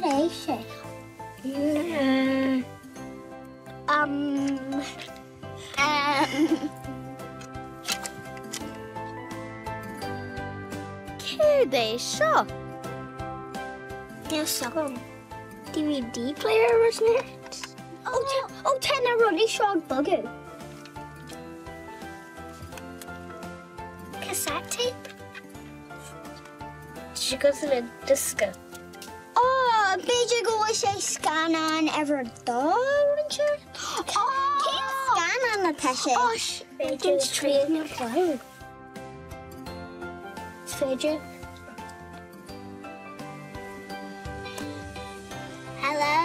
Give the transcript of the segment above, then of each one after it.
é sé? Um. Um. Céard é seo? Níl fhios agam. DVD player wasn't it? Ó ó tá na rudaí seo ag bogadh. Cassette tape? Tá sé cosúil le diosca. Ó, b'fhéidir go bhfuil sé scannán uimhir dó, rince? Ó! Cén scannán atá sé? Ó, b'fhéidir trí nó ceathair. Is féidir. Hello?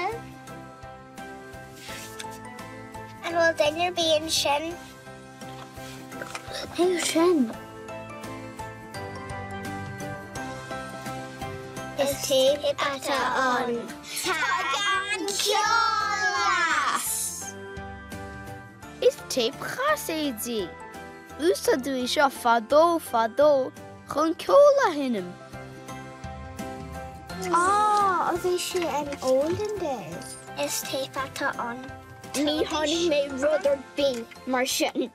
An bhfuil duine ar bith ansin? Cé sin? Is téip atá ann. Tagann ceol as! Is téip chaiséid í. Úsáideadh í seo fadó fadó chun ceol a sheinm. Á, bhí sé in olden days. Is téip atá ann. Ní chonaic mé rud ar bith mar sin.